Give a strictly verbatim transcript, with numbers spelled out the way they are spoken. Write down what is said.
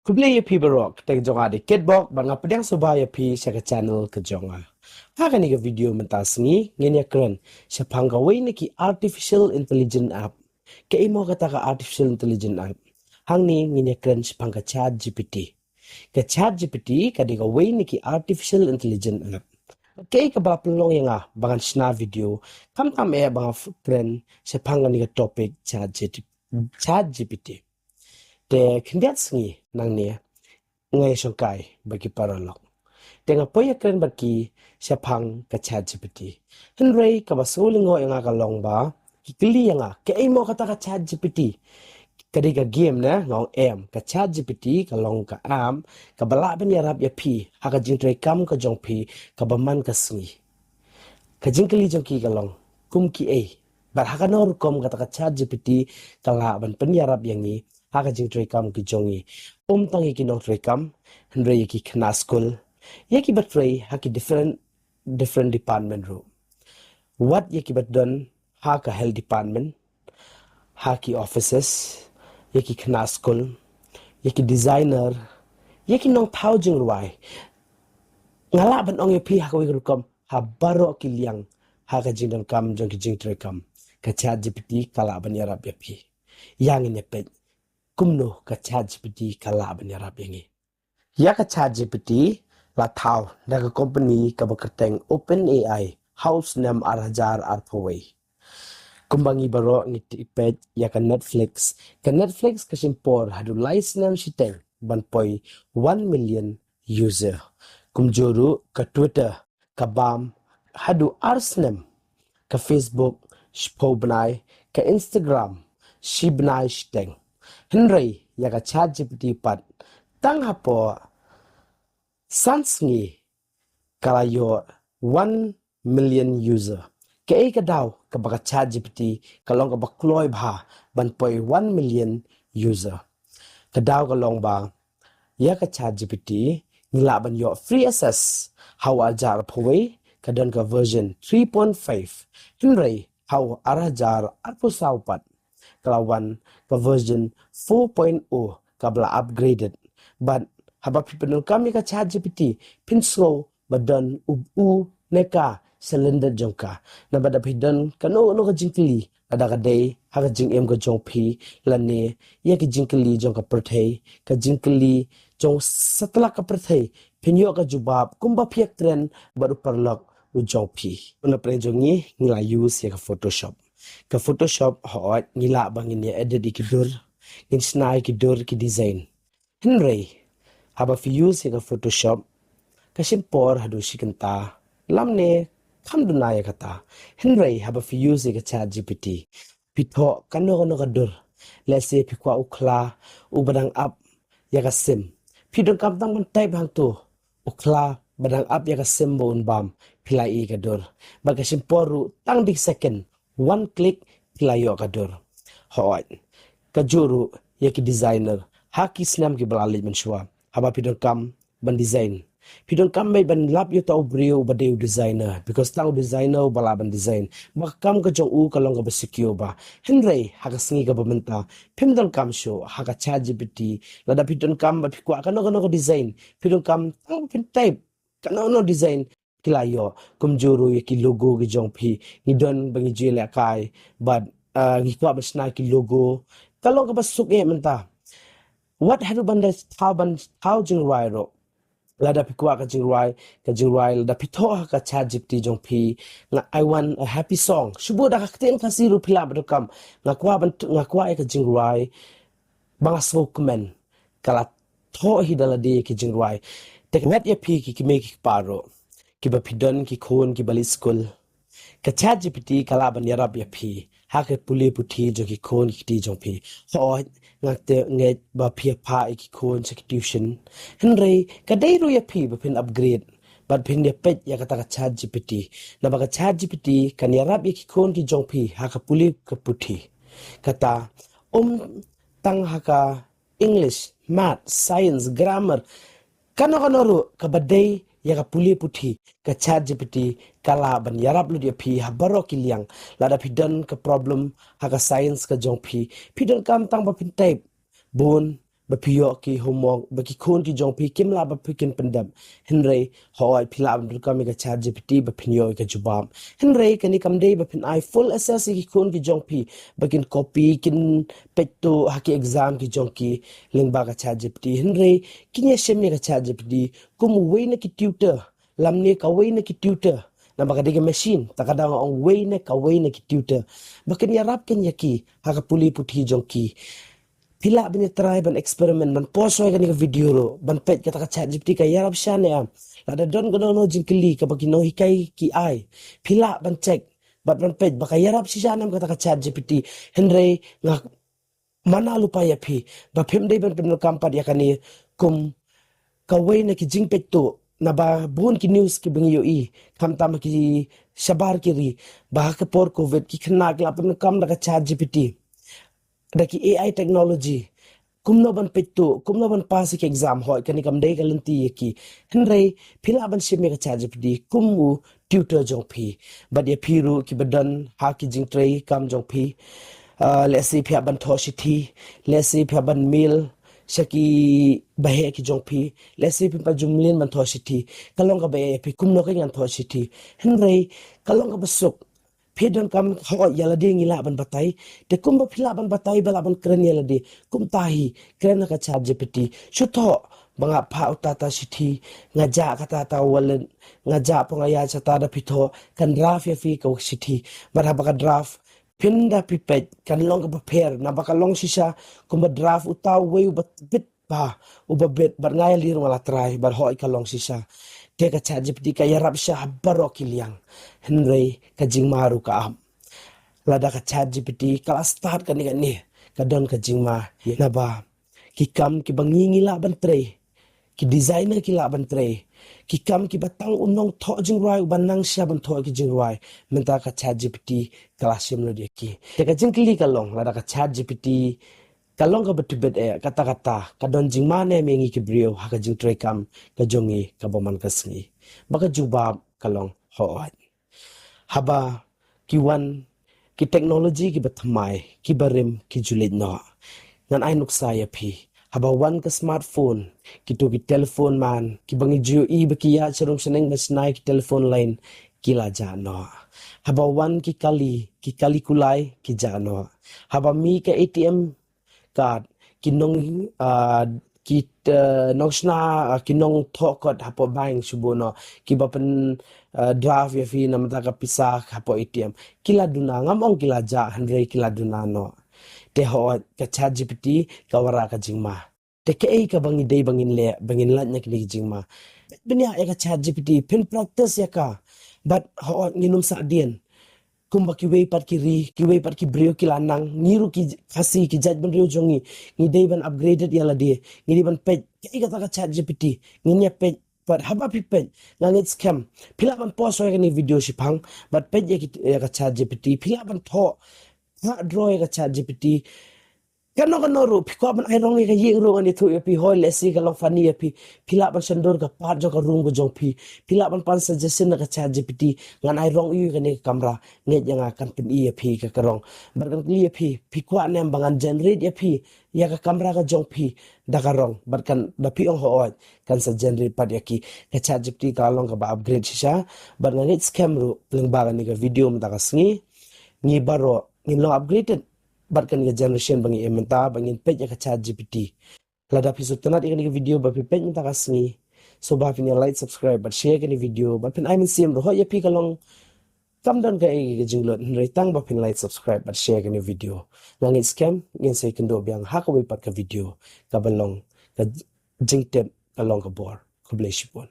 Khublei ïa phi baroh, kata ka jong nga dei Kitbok, bad nga pdiang sngewbha ïa phi sha ka channel ka jong nga. Ha kane ka video mynta sngi, ngin ïa kren shaphang kawei na ki artificial intelligence app. Kaei mo kata ka artificial intelligence app? Hangne ngin ïa kren shaphang ka Chat G P T. Ka Chat G P T ka dei kawei na ki artificial intelligence app. Kaei kaba la pynlong ïa nga ba ngan shna video, khamtam eh ba nga kren shaphang kane ka topic Chat G P T. Chat G P T. Te khyndiat sngi nangne nga ïa shongkai bad ki paralok. Te nga poi ïa kren bad ki shaphang ka Chat G P T. Hynrei kaba sngewlyngngoh ïa nga ka long ba ki kylli ïa nga, kaei mo kata ka Chat G P T? Ka dei ka game ne? Nga ong em, ka Chat G P T ka long ka app kaba lah ban ïarap ïa phi ha ka jingtrei kam ka jong phi kaba man ka sngi. Ka jingkylli jong ki ka long, kum kiei? Bad ha kano rukom kata ka Chat G P T ka lah ban pynïarap ïa ngi ha ka jingtrei kam ka jong ngi? Um tang ïa ki nongtrei kam, hynrei ïa ki khynnah skul, ïa kiba trei ha ki different, different department ruh. Wat ïa kiba don ha ka health department, ha ki offices, ïa ki khynnah skul, ïa ki designer, ïa ki nongthaw jingrwai. Nga lah ban ong ïa phi ha kawei ka rukom, ha baroh ki liang, ha ka jingdonkam jong ki jingtrei kam, ka Chat G P T ka lah ban ïarap ïa phi. Ïa ngin ïa peit kumno ka Chat G P T ka lah ban ïarap ïa ngi. Ïa ka Chat G P T la thaw da ka company kaba kyrteng OpenAI ha u snem ar hajar arphew wei. Kumba ngi baroh ngi tip, peit ïa ka Netflix. Ka Netflix ka shim por haduh lai snem shiteng ban poi one million user. Kumjuh ruh ka Twitter ka bam haduh ar snem, ka Facebook shiphew bnai, ka Instagram shi bnai shiteng. Hynrei ïa ka Chat G P T pat, tang hapoh san sngi ka la ïoh one million user. Kaei ka daw kaba ka Chat G P T ka long kaba kloi bha ban poi one million user? Ka daw ka long ba ïa ka Chat G P T ngi lah ban ïoh free access ha u ar hajar arphew wei, ka don ka version three point five, hynrei ha u ar hajar arphew saw pat ka la wan ka version four point oh kaba la upgraded. Bad haba phi pyndonkam ïa ka Chat G P T, phin sngew ba don u, u ne ka sha lyndet jong ka. Naba da phi don kano kano ka jingkylli, lada ka dei ha ka jingim ka jong phi, lane ïa ka jingkylli jong ka pyrthei, ka jingkylli jong satlak ka pyrthei, phin ïoh ka jubab kumba phi ïa kren bad u paralok u jong phi. Na pdeng jong ngi, ngi la use ïa ka Photoshop. Ka Photoshop, hooid, ngi lah ba ngin ïa edit ïa ki dur, ngin shna ïa ki dur, ki design. Hynrei haba phi use ïa ka Photoshop, ka shim por haduh shi kynta, lymne kham duna ïa kata. Hynrei haba phi use ïa ka Chat G P T, phi thoh kano kano ka dur. Let's say phi kwah u khla uba dang ap ïa ka sim. Phi donkam tang ban type hangto u khla ba dang ap ïa ka sim ba un bam, phi la ïoh ka dur. Bad ka shim por ruh tang dei second, one click phi la ïoh ka dur. Hooid. Kajuh ruh ïa ki designer ha ki snem kiba la leit mynshuwa, haba phi donkam ban design, phi donkam beit ban lap ïa uta u briew uba dei u designer, because tang u designer uba lah ban design. Ba ka kam ka jong u ka long kaba secure bha. Hynrei ha ka sngi kaba mynta, phim donkam shuh ha ka Chat G P T. Lada phi donkam ba phi kwah kano kano ka design, phi donkam tang ba phin type kano kano design, phi la ïoh. Kumjuh ruh ïa ki logo ki jong phi, ngi don ba ngi ju lehkai bad, ah, ngi kwah ban shna ki logo. Ka long kaba suk eh mynta. Wat haduh ban da thaw, ban thaw jingrwai ruh, lada phi kwah ka jingrwai, ka jingrwai, lada phi thoh ha ka Chat G P T jong phi, nga, "I want a happy song." Shu buh da ka ktien Khasi ruh phi lah ban donkam, "Nga kwah ban, nga kwah ïa ka jingrwai ba nga sngewkmen." Ka la thoh hi da lade ïa ki jingrwai. Te ka met ïa phi ki kmie ki kpa ruh, kiba phi don ki khun kiba leit skul, ka Chat G P T ka lah ban ïarap ïa phi ha ka pule puthi jong ki khun ki kti jong phi. Hooid, nga te ngeit ba phi ïa phah ïa ki khun sha ki tuition. Hynrei ka dei ruh ïa phi ba phin upgrade bad phin ïa peit ïa kata ka Chat G P T. Naba ka Chat G P T kan ïarap ïa ki khun ki jong phi ha ka pule ka puthi. Kata, um tang ha ka English, Math, Science, Grammar, kano kano ruh kaba dei ïa ka pule puthi, ka Chat G P T ka lah ban ïarap lut ïa phi ha baroh ki liang. Lada phi don ka problem ha ka science ka jong phi, phi donkam tang ba phin type bun ba phi ïoh ki homework, ba ki khun ki jong phi kim lah ba phi kin pyndep. Hynrei hooid, phi lah ban donkam ïa ka ChatGPT ba phin ïoh ïa ka jubab. Hynrei kane kam dei ba phin ai full access ïa ki khun ki jong phi ba kin copy, kin peit tuh ha ki exam ki jong ki lyngba ka ChatGPT. Hynrei kin ïa shim ïa ka ChatGPT kum uwei na ki tutor, lymne kawei na ki tutor. Namar ka dei ka machine, te ka dang ong uwei na kawei na ki tutor ba kin ïarap keiñ ïa ki ha ka pule puthi jong ki. Phi lah ban ïa try ban experiment, ban pause ïa kane ka video ruh, ban peit kata ka ChatGPT ka ïarap shisha ne em. Lada don kano kano jingkylli kaba ki nonghikai ki ai, phi lah ban check bad ban peit ba ka ïarap shisha ne em kata ka ChatGPT. Hynrei nga mana lypa ïa phi ba phim dei ban pyndonkam pat ïa kane kum kawei na ki jingpeit tuh, naba bun ki news kiba ngi ïohi, khamtam ha ki shabar ki ri, ba ha ka por covid ki khynnah ki la pyndonkam da ka ChatGPT, da ki A I technology, kumno ban peit tuh, kumno ban pass ïa ki exam. Hooid, kane kam dei ka lynti ïa ki. Hynrei phi lah ban shim ïa ka ChatGPT kum u tutor jong phi. Bad ïa phi ruh kiba don ha ki jingtrei kam jong phi, ah, lehse phi hap ban thoh shithi, lehse phi hap ban mail sha ki baheh ki jong phi, lehse phim pat ju mlien ban thoh shithi, ka long kaba eh ïa phi kumno keiñ ngan thoh shithi. Hynrei ka long kaba suk, phi donkam, hooid, ïa lade ngi lah ban batai. Te kumba phi lah ban batai ba lah ban kren ïa lade, kumta hi kren ha ka ChatGPT. Shu thoh ba nga phah uta uta shithi, nga jah kata kata wallet, nga jah pong aya chata da phi thoh, kan draft ïa phi ka shithi. Bad haba ka draft, phin da phi peit, kan long kaba pher, naba ka long shisha kumba draft uta uwei uba bit, ba uba bit. Bad nga ïa lade ruh nga la try, bad hooid, ka long shisha. Te ka ChatGPT ka ïarap shisha ha baroh ki liang. Hynrei ka jingma ruh ka ap. Lada ka ChatGPT ka la start kane kane, ka don ka jingma. Naba ki kam kiba ngi ngi lah ban trei, ki designer ki lah ban trei, ki kam kiba tang u nongthoh jingrwai uba nang shisha ban thoh ki jingrwai, mynta ka ChatGPT ka la shim lut ïa ki. Te ka jingkylli ka long, lada ka ChatGPT ka long kaba tbit eh, kata kata ka don jingma ne em ïa ngi ki briew ha ka jingtrei kam ka jong ngi kaba man ka sngi? Ba ka jubab ka long hooid. Haba ki wan ki technology kiba thymmai, kiba rim, ki ju leit noh. Ngan ai nuksa ïa phi, haba wan ka smartphone, kito ki telephone man kiba ngi ju ïohi ba ki ïaid sha rum sha neng ban shna ïa ki telephone line, ki la jah noh. Haba wan ki kali, ki kali kulai, ki jah noh. Haba mih ka ATM card, ki nong, ah, ki, eh, nongshna, ah, ki nongthoh kot hapoh bank shu buh noh, kiba pyn, eh, draft ïa phi na bynta ka pisa hapoh ATM, ki la duna. Ngam ong ki la jah, hynrei ki la duna noh. Te hooid, ka ChatGPT ka wanrah ka jingma. Te kaei kaba ngi dei ba ngin leh, ba ngin lait na kine ki jingma? Bniah ïa ka ChatGPT, phin practice ïa ka. Bad hooid, ngin ym sah dien kumba kiwei pat ki ri, kiwei pat ki briew ki la nang. Ngi ruh ki Khasi, ki jaitbynriew jong ngi, ngi dei ban upgraded ïa lade. Ngi dei ban peit kaei kata ka ChatGPT. Ngin ïa peit. Bad haba phi peit, nga ngeit skhem phi lah ban pause ïa kane video shiphang bad peit ïa ki, ïa ka ChatGPT. Phi lah ban thoh, phah draw ïa ka ChatGPT. Kano kano ruh, phi kwah ban ai rong ïa ka ïing ruh, ngan ïathuh ïa phi. Hooid, lehse ka long funny ïa phi, phi lah ban shon dur ka part jong ka room ka jong phi. Phi lah ban pan suggestion na ka ChatGPT, ngan ai rong ïa kane ka kamra, ngeit ïa nga kan pyni ïa phi ka, ka rong. Bad kan kylli ïa phi, phi kwah ne em ba ngan generate ïa phi ïa ka kamra ka jong phi da ka rong? Bad kan, da phi ong hooid, kan sa generate pat ïa ki. Ka ChatGPT ka long kaba upgrade shisha. Bad nga ngeit skhem ruh lyngba kane ka video mynta ka sngi, ngi baroh ngin long upgraded bad kane ka generation ba ngi im mynta, ba ngin peit ïa ka ChatGPT. Lada phi sngewtynnat ïa kane ka video ba phi peit mynta ka sngi, sngewbha phin ïa like, subscribe bad share kane ka video. Bad phin ai mynsiem ruh, hooid, ïa phi ka long kam don kaei ka jinglut, hynrei tang ba phin like, subscribe bad share kane ka video. Nga ngeit skhem ngin sa ïakynduh biang ha kawei pat ka video kaba long ka jingtip, ka long ka bor. Khublei shibun.